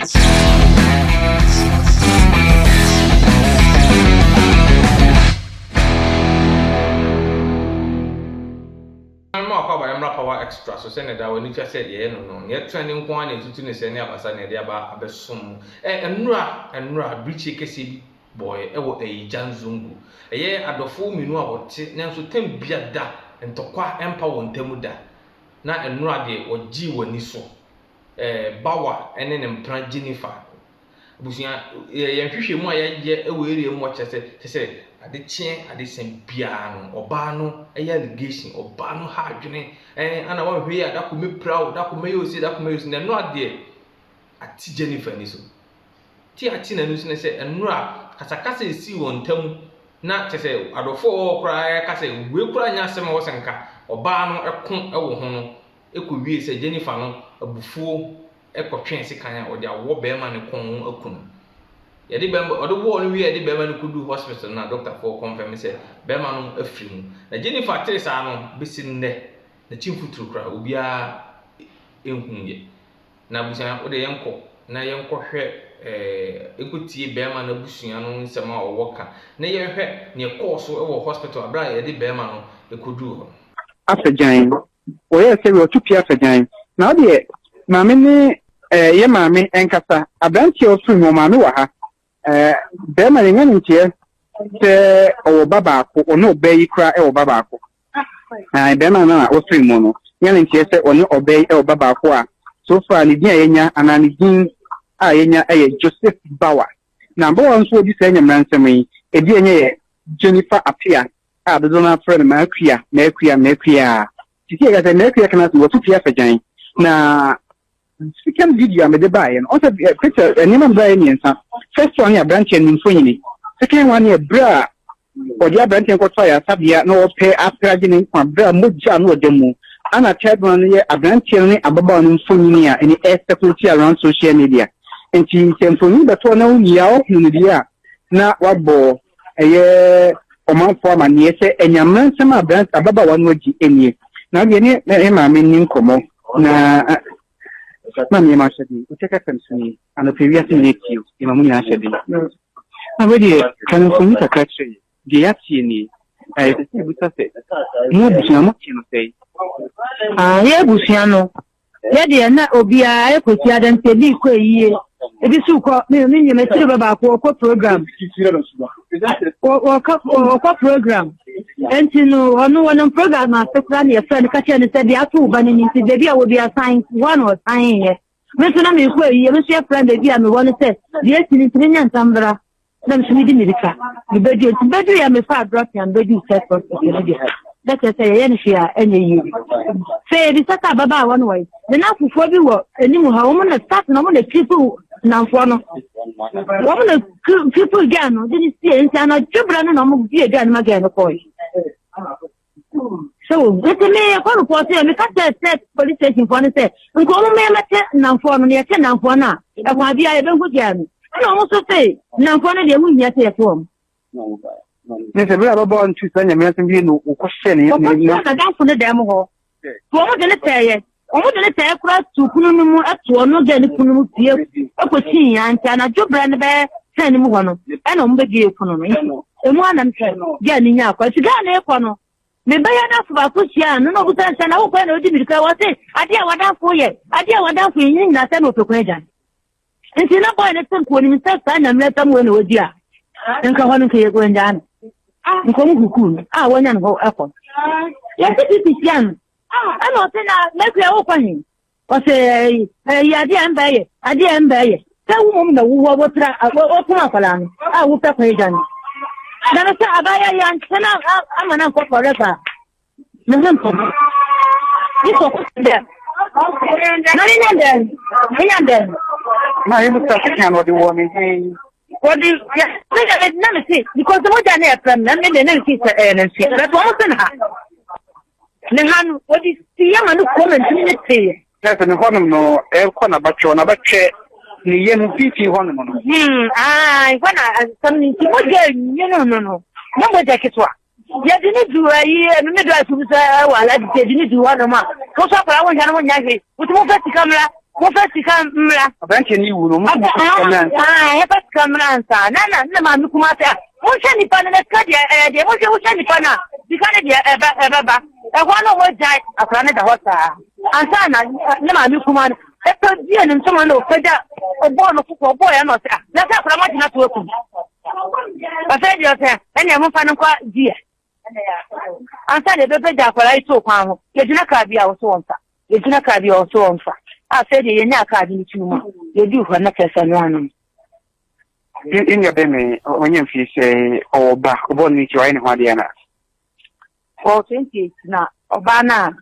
Mma wakɔ aba mmra Power Extra so sɛnea daa w'ani tua sɛ yɛyɛ no no. Nea ɛtrɛnde nko ara na yɛtutu ne sɛɛ ne abasa na yɛde aba abɛsom mo. Ɛ, nnora, nnora, birikyie kɛseɛ bi bɔeɛ wɔ Ayigya Nzongo. Ɛyɛ adɔfoɔ mmienu a wɔte nanso tɛm bia da, ntɔkwa mpa wɔn ntam da. Na nnora deɛ wɔgyee wɔn ani so. Ɛ, Bawa ne ne mpena Jennifer. Abusua, yɛ yɛn nhwehwɛmu a yɛayɛ wɔ area mu kyerɛ sɛ, kyerɛ sɛ ade kyeɛ ade sa biara no, ɔbaa no yɛ allegation, ɔbaa no ha adwene, ɛn, ana wanhwɛ yie a dako mɛpira wo, dako mɛyɛ wo sei, dako mɛyɛ wo sei. Na ɛno adeɛ, ate Jennifer ani so. Te ate n'ani so ne sɛ, ɛnora kasakasa a ɛsii wɔn ntam na kyerɛ sɛ adɔfoɔ a wɔwɔ hɔ koraa ɛka sɛ wei koraa nyɛ asɛm a ɛwɔ sɛ nka ɔbaa no ko wɔ ho no, ɛkɔwiee sɛ Jennifer no abufuo kɔtwee sekan a ɔde awɔ barima no kɔn ho aku no. Yɛde bɛrima ɔde wɔɔ no wie a yɛde barima no kɔduu hospital no na dɔktafoɔ kɔnfɛme sɛ barima no afiri mu. Na Jennifer tee saa no bɛsi nnɛ n'akyi mfuturo koraa obiara nhuiɛ. Na abusua wo deɛ yɛnkɔ na yɛnkɔhwɛ ɛɛ yɛnkɔtie barima no abusua no nsɛm a ɔwɔ ka na yɛnhwɛ nea ɛkɔɔ so wɔ hospital berɛ a yɛde barima no kɔduu hɔ no. Afagyan. Wɔyɛɛ sɛ wɔto pie afagyan. Na wo deɛ, maame ne eh, yɛ maame nkasa. Aberanteɛ a ɔfiri mu, ɔmaame wɔ ha. Eh, bɛrima no, nya no nteɛ sɛ ɔwɔ ba baako, ɔne ɔbaa yi koraa wɔ ba baako. Ae, bɛrima no a ɔfiri mu no, nya no nteɛ sɛ ɔne ɔbaa yi wɔ ba baako a, so far ne din a yɛanya anaa ne din a yɛanya yɛ Joseph Bawa. Na Bawa nso ɔdi saa nyamera nsɛm yi, ebi a ɛnyɛ yɛ Jennifer Appiah a dodoɔ no ara frɛ no M'Akua, M'Akua, M'Akua. Sisi yɛka sɛ M'Akua kana ase wɔto pie afagyan. Na second video a mede baeɛ no, ɔsɛ eh, picture eh, nneɛma mede baeɛ mmiɛnsa. First one yɛ aberanteɛ no mfonini. Second one yɛ berɛ a wɔde aberanteɛ no kɔtɔ ayaresabea na wɔpɛ apɛ agye ne nkwa berɛ a mogya no ɔda mu. Ana third one no yɛ aberanteɛ no ne ababaawa no mfonini a ɛne ɛcirculate around social media. Nti sɛ mfonini bɛtɔ na wowie a ɔhunu no deɛ a na wabɔ ɛyɛ ɔmanfoɔ amanneɛ sɛ anyammerɛ nsɛm a aberante ababaawa no adi nie. Na deɛ ne ne maame nni nkɔmmɔ na na nneɛma ahyɛ den. Otec FM so nie, anɔpa wiase nyinaa tie o, yɛma mo nyinaa ahyɛ den. Na wei deɛ, ka no mfonini kakra kyerɛ yɛn. Deɛ yɛateɛ nie, na yɛpɛ sɛ yɛbisa sɛ, mo abusua mote no sɛn? Ah, yɛ abusua no, Yɛ deɛ na obiara ɛkɔ si adansi ebi kɔ eyie ebi so kɔ me me nyɛ m'akyiri ba baako ɔkɔ program ɔkɔ ɔkɔ program nti no ɔno wɔnam program ase koraa na yɛfrɛ no ka kyerɛ no sɛ deɛ ato wo ba no ni nti baabi a wɔ bi asan hɔ na ɔsan yɛ me nso na mekɔ eyie me nso yɛfrɛ no baabi a mewɔ no sɛ deɛ asi no nti menyɛ ntam bra na nso medi mirika mebɛdu nti mebɛdu yɛ mefa adrɔpia mebɛdu sɛ hospital no deɛ na kyerɛ sɛ yɛyɛ no hwee a ɛnyɛ yie sɛ yɛbisa sɛ ababaawa no wɔyɛ ne namfofoɔ bi wɔ anim ha wɔn na start na wɔn na triple namfoɔ no wɔn na triple gɛn no de ne sie nti anadwo berɛ no na wɔn bie gɛn no ma gɛn no kɔɛ sɛ wɔ nti me kɔ report yɛ meka kyerɛ sɛ police station foɔ no sɛ nka ɔmo mmea mɛkyɛ nnamfoɔ no na yɛkyɛ nnamfoɔ no a ɛkwan biara yɛbɛhu deɛ no ɛna ɔmo nso se nnamfoɔ no deɛ ɛho nhia sɛ yɛto wɔn. Ne sɛ bere a ababaawa no tuu saa nyame asɛm wie no wɔkɔhyɛ ne wɔkɔhyɛ n'adamfo no dan mu hɔ wɔn de ne tɛɛyɛ wɔn de ne tɛɛ kora to kunu no mu ɛto ɔno gɛ ne kunu mu fie ɛkɔsi ya nti anadwo berɛ no bɛyɛ sɛn no mu hɔ no ɛna wɔn bɛbie kunu no nti emu anam sɛ gɛɛ no nya akɔ nti gɛɛ no ekɔ no mebɛyɛ adamfo baako hyia no na ɔbusa nsɛ na wokɔ na odi mirika wɔ se adeɛ a wadamfo yɛ adeɛ a wadamfo yɛ nyina nyina sɛ na ɔpɛ kwan agya nti na bɔyɛ no sɛ nka onim sɛ saa nyammerɛ tam wei na wadi a nka hɔ no nka yɛ wɔngyaa no nka ɔmo kukuu no a wɔnya no hɔ ɛkɔ yɛse pipi hyia no ɛna ɔse na mɛkua wokɔ he ɔsɛ ɛyi adeɛ a mba yɛ adeɛ a mba yɛ sɛ wo mom na wowɔ wotra wokum akwadaa no a wopɛ kwan agya no na no sɛ abayɛ yɛ ankyɛ no ama no ankɔ forever ne ho ntɔ ne sɛ ɔkɔ dɛ na ne nya dɛn ne nya dɛn na yɛ musa sekan na ɔde wɔ ne hɛn wɔde yɛ ne yɛ na me se because mogya ne ɛfrɛ m na me de ne nsi sɛ ɛyɛ ne nsia bɛtɛ wɔn se ne ha Ne ha no, wɔde sii ama no kɔm ntini no teeɛ. Kyerɛ sɛ ne hɔnom no ɛrekɔ n'abatwɛ, n'abatwɛ ne yam mfimfini hɔnom no. Hmm, ae, hɔ na asɛm no nti mogya nwene no no, na mogya ketewa. Yɛde ne du ayi, ɛno ne do atum sɛ ɛwɔ alagye sɛ yɛde ne du hɔnom a, wo nso akwadaa wo nhwɛ no ho nyɛ hwee, wotu mo fɛ sika mmra. Mofa sika mmra. Aberanteɛ no wu no, mo sɛ mofa sika mmra nsa. Yɛfa sika mmra nsa. Na na na maame kuma sɛ, monhwɛ nipa no na sika deɛ ɛyɛ deɛ monhwɛ wohwɛ nipa no a sika no deɛ ɛbɛ ɛbɛba. Ɛhɔ no wɔn gyae akwadaa no da hɔ saa. Ansa na ne maame kuma no ɛpɛ bie ne ntoma na ɔpɛgya ɔbɔɔ no koko ɔbɔɔ yɛ na ɔsɛ na sɛ akwadaa mo agyina to akum. Ɔsɛ deɛ ɔsɛ ɛnna ɛmofa no nkɔ gyeɛ. Ansa na yɛbɛpagya akwadaa yi too kwan ho, yɛgyina kaa bi a wɔso wɔn fa. Yɛgyina kaa bi a wɔso wɔn fa. Afei deɛ yɛnyaa kaa bi no too mu a, yɛduu hɔ na kyerɛ sɛ ɛno ano no. Yɛn nua bɛrima yi, ɔnyɛ mfie sɛ ɔwɔ ba, ɔbɔɔ ne ti, ɔayɛ ne ho adeɛ anaa? Ɔwɔ 28 na ɔbaa no a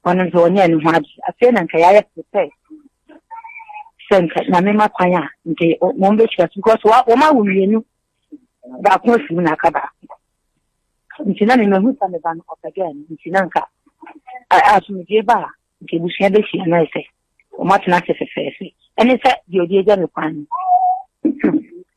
ɔno nso ɔnyɛɛ ne ho adeɛ. Afei na nka yɛayɛ prepare sɛ nka Nyame ma kwan a nka wɔn bɛhyia so because wɔn awo mmienu. Baako afi mu na aka baako. Nti na me mahu sɛ me ba no ɔpɛ gɛɛ no nti na nka asomdwoe ba a nka abusua bɛhyia na ayɛ sɛ wɔn atena ase fɛfɛɛfɛ ɛne sɛ deɛ ɔde agya me kwan no.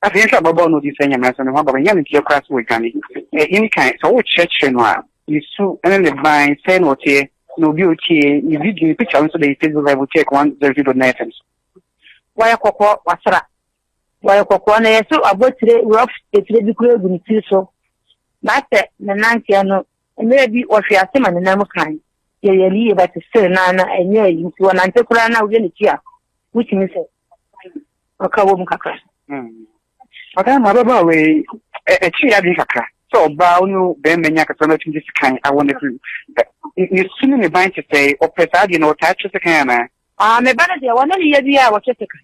Afei nhwɛ ababaawa no ɔdi sɛ nyame asɛm ne ho aba nyɛ no deɛ koraa sɛ wɔdwane. Yɛni kan sɛ wokyerɛkyerɛ no a ne su ne ne ban sɛn na ɔteɛ na obi a ɔtie ne video ne picture nso da yɛ Facebook live check 102.9 FM so. Wɔyɛ kɔkɔɔ wasra Wɔyɛ kɔkɔɔ na yɛso abotire rough etire bi koraa gu ne tiri so. Baasɛ ne nanteɛ no, mmerɛ bi wɔhwe ase ma ne nan mu kan. Yɛyɛ no yie but still na na ɛnyɛ ayi nti wɔnante koraa na wohwɛ ne ti a wotumi sɛ ɔka wɔ mu kakra. Ɔdaa ma ababaawa yi ɛkyerɛ yɛ adwene kakra sɛ ɔbaa wo ne bɛrima nya kakra na atumi de sekan awɔ no afiri ne su ne ne ban te sɛ ɔpɛ saa adeɛ na ɔtaa twe sekan anaa? Ah, me ba no deɛ wɔne ne yɛ biara wɔtwe sekan.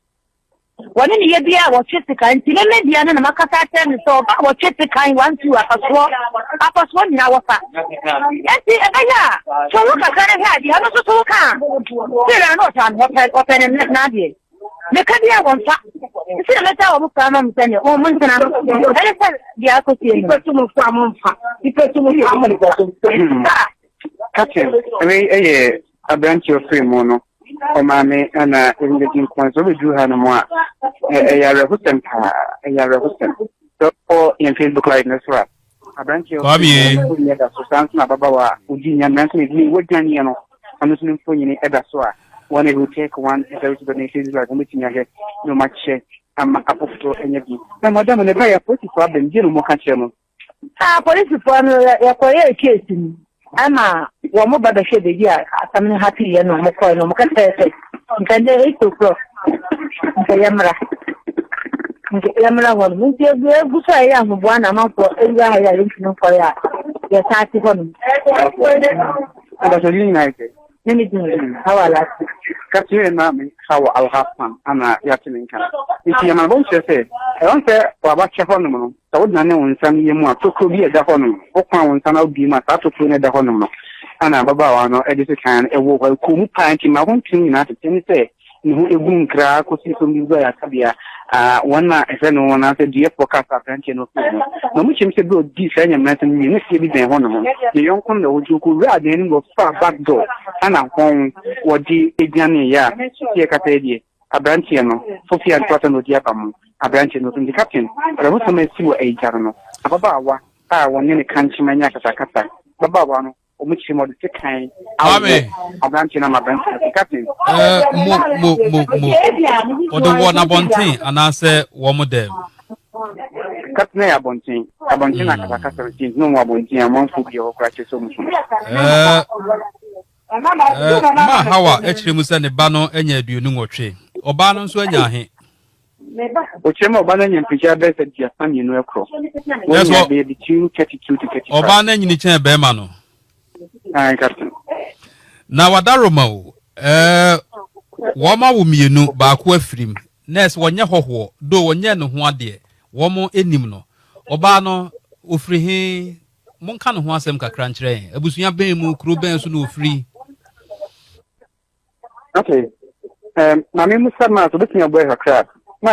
Wɔne ne yɛ biara wɔtwe sekan nti me me deɛ no na makasa akyerɛ no sɛ ɔba a wɔtwe sekan one two afasoɔ afasoɔ nyinaa wɔfa nti ɛbɛyɛ a to wo kakra no hwɛ adeɛ ɛno nso so wo ka a sɛ na ɔtaa no ɔpɛ ɔpɛ ne n'adeɛ meka bi a wɔmfa nti na mɛta wɔn kura ma mo sɛ ne wɔn ntena ɛne sɛ deɛ akɔsie no nipa mu fa mo mfa nipa mu fa mo mfa Captain, wei yɛ aberanteɛ ɔfiri mu no ɔmaame ana ɛbɛdi nkɔmɔ sɛ wobɛduru ha no mu a ɛyɛ awerɛhosɛm paa ɛyɛ awerɛhosɛm sɛ wokɔ yɛn Facebook live no so a aberanteɛ ɔfiri mu no da so saa nso na ababaawa a ɔdi nya mmeranteɛ na ɛdi wɔdwaneɛ no ɔno nso ne mfonini ɛda so a wɔn a ɛwɔ one ɛsɛ sɛ ne Facebook live wɔbɛtumi ahwɛ na wɔakyɛ ama afoforɔ anya bi na madam ne ba yɛ apolisifoɔ abɛm gye no mɔka kyerɛ mo Ah, polisifoɔ no yɛkɔyɛɛ case no ɛma wɔn ba bɛhwɛ baabi a asɛm no happen yɛ na wɔn kɔɛ na wɔn kɛsɛɛ sɛ nka ndɛ 8 o'clock nka yɛmmra nka yɛmmra hɔ nom nti egu egu so a ɛyɛ ahoboa na amanfoɔ ewura ha yɛ a yɛntumi nkɔyɛ a yɛsan ate hɔ nom. Abasɛ yi nyinaa yɛ sɛ. Ne ne din Hawa Alhassan. Captain na me Hawa Alhassan ana yɛate ne nka. Nti yɛma no bɔnkyerɛ sɛ ɛwɔ sɛ wabakyɛ hɔ nom no sɛ wodane wo nsa no yɛ mu a tokuro bi a ɛda hɔ nom wokwan wo nsa no wobie mu a saa tokuro no ɛda hɔ nom no ana ababaawa no ɛde sekan no ɛwɔ hɔ ɛkɔ mu paa nti ma ho ntini nyinaa tete ne sɛ ne ho egu nkraa kɔsi so bi gu ayasabea wɔn a ɛhwɛ no wɔn anaasɛ duafoɔ kaa sɛ aberanteɛ no firi no na wɔn kyɛm sɛ bere ɔdi saa nyamena no wie ne fie bi bɛn hɔ nom ne yɔnko no na wɔgye ɔkɔ wura adan no mu wɔfaa back door ana hɔn wɔde adwaneeɛ a sɛ yɛkasa yi deɛ aberanteɛ no fofi a ntoasa na ɔdi aba mu aberanteɛ no nti captain awerɛhosɛm a asi wɔ ayigya no no ababaawa a wɔne ne kankyema nya akasakasa ababaawa no wɔn kyerɛ mu ɔde sekan awɔ aberanteɛ no ama aberanteɛ no captain. Ɛɛ mo mo mo mo wɔde wɔ n'abɔnten anaasɛ wɔn dɛm. Captain yɛ abɔnten abɔnten na akasakasa no ti nti na wɔn abɔnten amanfo bi wɔ hɔ koraa kyerɛ sɛ wɔn so. Ɛɛ ɛɛ maa Hawa akyerɛ mu sɛ ne ba no anya 28 ɔbaa no nso anya ahe. Ɔkyerɛ mu ɔbaa no anya mfirihyia bɛyɛ sɛ 32 ɛkorɔ. Wɔn nyinaa bɛyɛ between 32 to 35. Ɔbaa no anyini kyɛn bɛrima no. Ayi captain. Na wadaroma o ɛɛ wɔn awo mmienu baako afirim nurse wɔnyɛ hɔhoɔ do wɔnyɛ ne ho adeɛ wɔn anim no ɔbaa no ofiri he monka ne ho asɛm kakra nkyerɛ yɛn abusua bɛn mu kuro bɛn so na ofiri. Okay. Maame Musa maa so obetumi abɔ kakra. Ma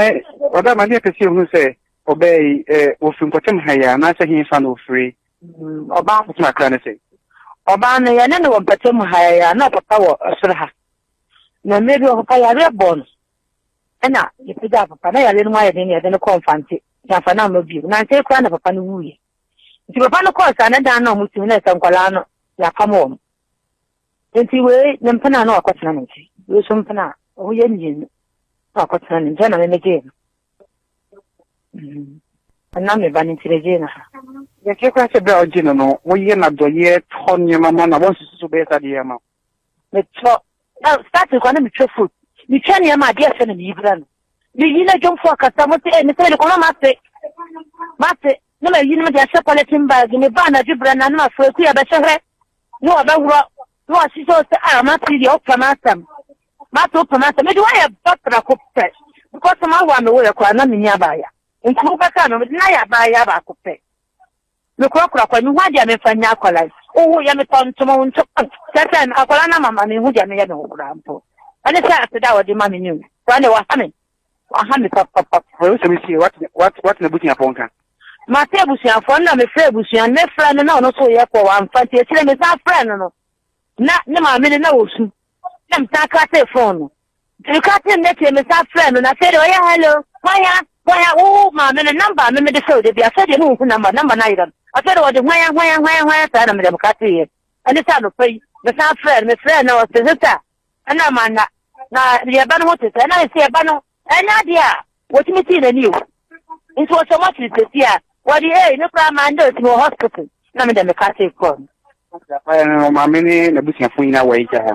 ɔda ma ne yɛpɛ sɛ ehu sɛ ɔbaa yi ofiri mpɔtam ha yi anaasɛ he fa na ofiri. Ɔbaa no kakra ne sɛ. Ɔbaa no yɛne no wɔ mpɔtam ha yi a na ɔpapa wɔ soro ha. Na mmerɛ bi ɔpapa yareɛ bɔɔ no. Ɛna yɛpagyaa papa na yareɛ no mu ayɛ den na yɛde no kɔɔ Mfante. Yɛamfa no amma bio. Nansa yi koraa na papa no wuiɛ. Nti papa no kɔɔ saa na dan na ɔmo te mu na ɛsɛ nkwadaa no yɛapam wɔn. Nti wei ne mpena na wakɔtena ne nkyɛn. Wei nso mpena. Wɔn yɛ mmienu. Na wakɔtena ne nkyɛn na me megyee no. Ɛnam me ba no nti megyee no ha. Yɛkyerɛ koraa sɛ berɛ a wogye no no, woyɛ no adɔeɛ, tɔ nneɛma ma no a, woansusu sɛ wobɛyɛ saa adeɛ yi ama wo? Metɔ. Na starting koraa na metwa food. Metwa nneɛma adeɛ sɛ na meyi brɛ no. Meyi na dwomfoɔ kasa mo se, eh, mesɛ mede kɔma m'ase. M'ase. Na mayi no mede ahyɛ polythene bag. Meba anadwo brɛ no a na mafrɛ Akua bɛhyɛ hwɛ. Na wabɛworɔ. Na wahyehyɛ wo sɛ, ah, m'ase yi deɛ wopɛ m'asɛm. M'ase wopɛ m'asɛm. Mede woayɛ ba prɛko pɛ. Because mawo a mewoeɛ koraa na menni abaaya. Nti wobɛka no, mede no ayɛ abaayaa baako pɛ. Mekorakora kwa, mehu adeɛ a memfa nyɛ akwadaa yi. Wowo yɛ metɔ ntoma, wo ntoma. Kyerɛ sɛ akwadaa no ama ma menhu deɛ meyɛ me ho koraa mpo. Ɛne sɛ aseda a wɔde ma me ni o. Koraa deɛ waha me. Waha me papapapa. Wɔyɛ sɛ mesie, wate n'abusuafoɔ nka? Mate abusuafoɔ no na mefrɛ abusua no. Mefrɛ no na ɔno nso yɛ kɔ wamfa nti akyire mesan frɛ no no na ne maame no na ɔsu na mesan kratee fon no. Meka kyerɛɛ no n'akyire mesan frɛɛ no na afei deɛ ɔyɛ hello hwan a hwan a wo maame no number a me mede frɛ wo da bi afei deɛ ne nhu number number no ayera no afei deɛ wɔde hwan a hwan a hwan a hwan a saa na mede meka teeɛ ɛne sɛ anɔpa yi mesan frɛɛ no mefrɛɛ no ɔse sista ɛna manna na yɛba no ho te sɛ ɛna sɛ yɛba no ɛnyɛ adeɛ a wɔtumi tii n'ani o nti wɔsɛ ɔmo akyere sɛsi a wɔde ee ne koraa manna ɔtumi wɔ hospital na mede meka tee kɔɔ no maame ne n'abusuafo nyinaa wɔ agya ha.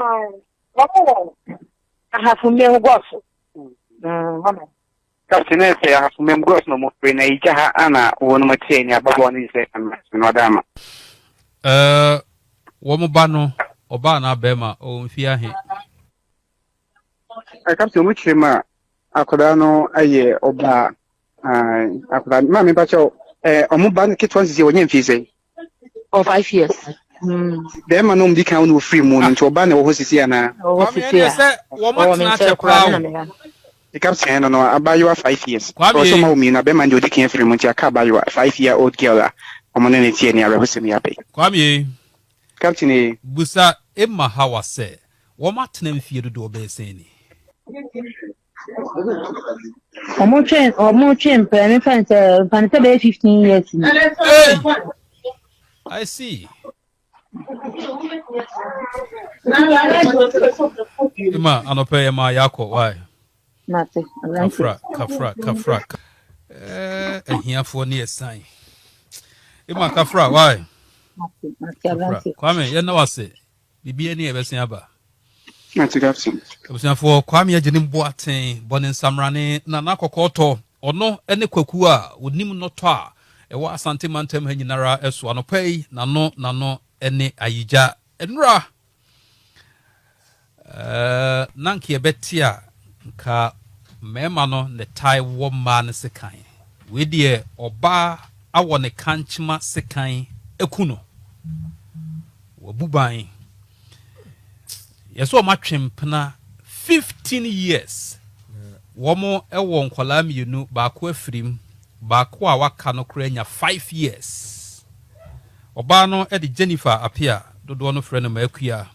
Wɔn wɔ ahafo mmɛn gɔso. Kapten na sɛ ahafo mmɛn gɔso na wɔn firi na egya ha ana wɔn mo te ne ababaawa no sɛ na ɔda ama. Ɛɛ wɔn ba no ɔbaa anaa bɛrima ɔwɔ mfie ahe? Kapten wɔn kyerɛ mu a akwadaa no yɛ ɔbaa akwadaa maame mpakyɛw ɛɛ wɔn ba no ketewa sisi wɔnyɛ mfie sɛn? Ɔ 5 years. Bɛrima no ɔmdi kan na ofiri mu no nti ɔba na ɛwɔ hɔ sisi anaa? Ɔwɔ Kwame sisi ɛneɛ a. sɛ wɔn Ɔwɔ me atena nkyɛn akyɛ koraa paa me na o. mehwɛ no. The captain no abaayewa 5 years. Kwame Ɔwɔ sɛ ɔma wɔ mmienu a bɛrima no deɛ ɔdi kan afiri mu nti aka abaayewa 5 year old girl a ɔmo ne ne teɛ ne awerɛhosɛm yi abɛyi. Kwame. Captain ee. Busa Emma Hawa sɛ wɔn atena mfie dodoɔ bɛyɛ sɛn ni? Ɔmo twe mpɛ me fɛn sɛ nfa ne sɛ bɛyɛ 15 years ni. Hey! I see. Emma anɔpɛ yɛ ma yɛakɔ why? Mate aberante. Kafra kafra kafra. Ahiafoɔ ne yɛsan. Emma kafra why? Mate mate Kafra. aberante. Kwame yɛnna wase. Biribi ani yɛbɛsen aba. Mate captain. Abusuafoɔ, Kwame Agyenim Boateng bɔ ne nsamrane Nana Kɔkɔɔtɔ. Ɔno ne Kwaku a ɔnim nnɔtɔ a ɛwɔ Asante mantam ha nyinara so. Anɔpa yi n'ano n'ano ne Ayigya. Nnora eh, na nka yɛbɛte a nka mmarima no na ɛtae wɔ mmaa no sekan. Wei deɛ ɔbaa awɔ ne kankyema sekan aku no. Wabu ban. Yɛsɛ wɔn atwe mpena 15 years. Wɔn wɔ nkwadaa mmienu, baako afirim, baako a waka no koraa anya 5 years. Ɔbaa no de Jennifer Apia, dodoɔ no frɛ no Maakua.